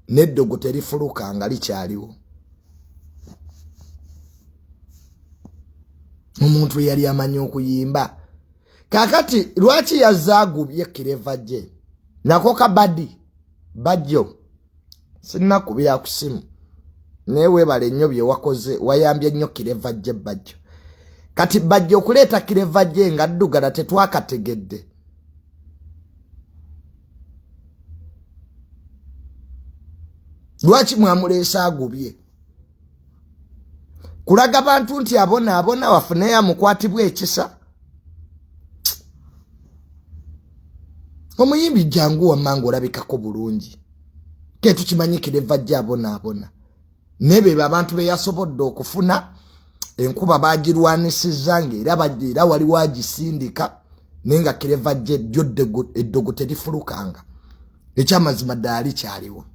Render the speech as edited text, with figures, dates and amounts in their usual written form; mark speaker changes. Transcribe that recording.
Speaker 1: N'eddogo terifuluka nga likyaliwo. Omuntu eyali amanyi okuyimba kakati lwaki yazaagubye Kireva gye nako kabadi bajjo sinnakubira ku simu, naye weebale nnyo bye wakoze, wayambye nnyo Kireva gye bajjo. Kati bajjo okuleeta Kireva gye nga ddugala tetwakategedde. Lwaki mwamuleese agubye? Kulaga bantu nti abonaabona, wafuneyo amukwatibwa ekisa. Omuyimbi jangu wamma nga olabikako bulungi, ke tukimanyi Kireva jje abonaabona, naye bebo abantu be yasobodde okufuna. Enkuba bagirwanisizza ngaera era waliwo agisindika, naye nga Kireva jje ddyo eddogo terifulukanga. Ekyamazima ddala likyaliwo.